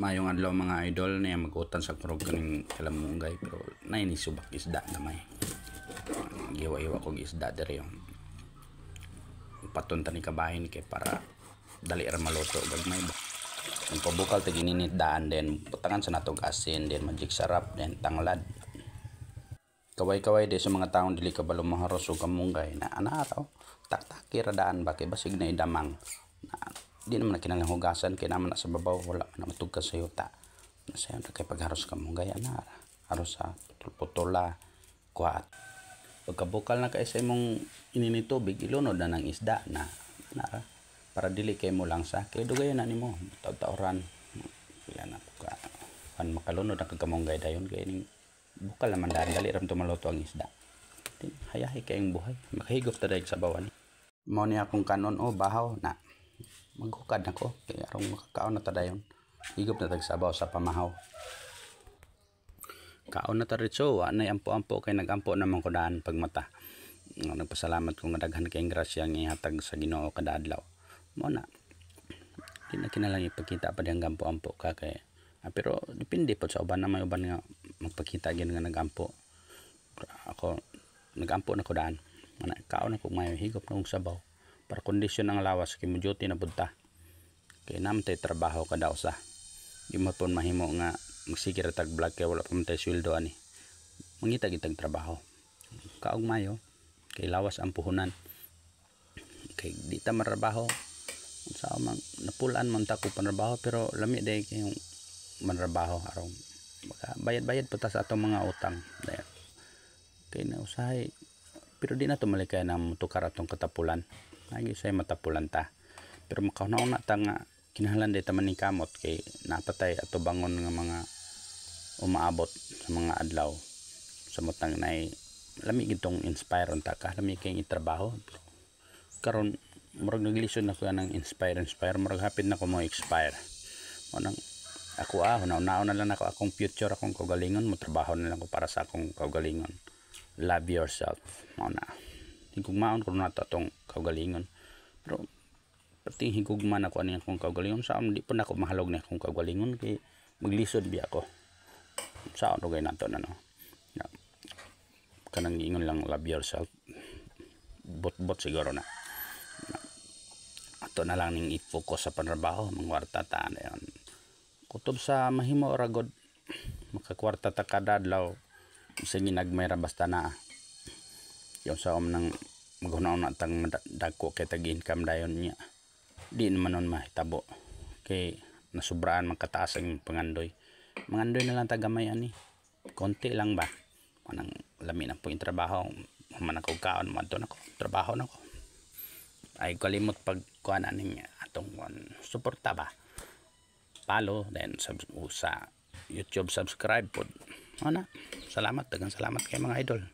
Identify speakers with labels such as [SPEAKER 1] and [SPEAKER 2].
[SPEAKER 1] Mayong adlaw, mga idol. Niya magutan sa kurog kaning kalamunggay, pero nay ni subak isda gamay. Giwa-iwa kog isda diri yung patunta ni kabahin kay para dali ra maluto gagmay ba. Ang pabukal tag ininit daan, then butangan sa natog asin, then Magic Sarap, then tanglad. Kaway-kaway di sa mga taong dili kabalo maharos og kamunggay na ana raw taktaki ra daan ba kay basig na idamang na di naman na kinahanglan hugasan kay naman na sa babaw, wala man na matugkas sa yuta. Nasayon ra kay pagharos kamunggay ana ra. Haros sa putol-putola kuha. Pagkabukal na kay sa imong inini tubig, ilunod na ng isda na ana ra para dili kay mo langsa kay dugayon na nimo taud-tauran pila na ka kan makalunod ang kamunggay dayon kay ning bukal naman daan, dali ra man maluto ang isda. Hayahi kayong buhay, makahigop ta dayeg sa bawan. Mao ni akong kanon o bahaw na maghukad nako kay arong makakaon na ta dayon. Higop na tag sabaw sa pamahaw. Kaon na ta ritso, wa nay ampo-ampo kay nagampo naman ko daan pagmata. Nga nagpasalamat ko nga daghan kayong grasya nga ihatag sa Ginoo kada adlaw. Mao na. Di na kinahanglan ipakita pa diyang gampo-ampo ka kay pero depende pod sa uban na may uban nga magpakita gyud nga nagampo. Pero ako nagampo na ko daan. Mana kaon ako may higop na kong sabaw para kondisyon ang lawas kay mo duty na pud ta. Kay naman tay trabaho kada usa. Di mo pon mahimo nga magsige ra tag vlog kay wala pa man tay sweldo ani. Mangita gitag trabaho. Kaog mayo kay lawas ang puhunan. Kay di ta manrabaho. Unsa man napulaan man ta ko panrabaho, pero lami day kayong manrabaho aron maka bayad-bayad pa ta sa atong mga utang. Dayon. Kay na usahay pero di na to malikay na motukar atong katapulan. Lagi say matapulan ta. Pero makauna-una ta nga kinahanglan day ta maningkamot kay napatay ato bangon nga mga umaabot sa mga adlaw sa mutang nay lami gitong inspire unta ka, lami kay itrabaho. Pero karon murag naglisod na ko ng inspire inspire, murag hapit na ko mo expire. Mo nang ako hunaw-hunaon na lang ako akong future, akong kaugalingon, mo trabaho na lang ko para sa akong kaugalingon. Love yourself, mao na. Higugmaon ko na ato atong kaugalingon, pero perting higugma na ko ani akong kaugalingon sa di pa na ako mahalog na akong kaugalingon kay maglisod biya ako sa ano gay nato na no na, kanang ingon lang love yourself, bot-bot siguro na. Ato na lang ning i-focus sa panrabaho, mangwarta ta dayon. Kutob sa mahimo ra god makakwarta ta kada adlaw sa ginagmay ra basta na yung sa om nang maghuna-una tang dagko kay tag income dayon niya, di naman nun mahitabo kay nasubraan man kataas ang pangandoy. Mangandoy na lang ta gamay ani, konti lang ba, anang lami na po yung trabaho man ako kaon mo na ko trabaho na ko ay kalimot pag kuan aning atong kuan suporta ba, follow then sub, sa YouTube, subscribe pod. Ana, salamat, daghang salamat kay mga idol.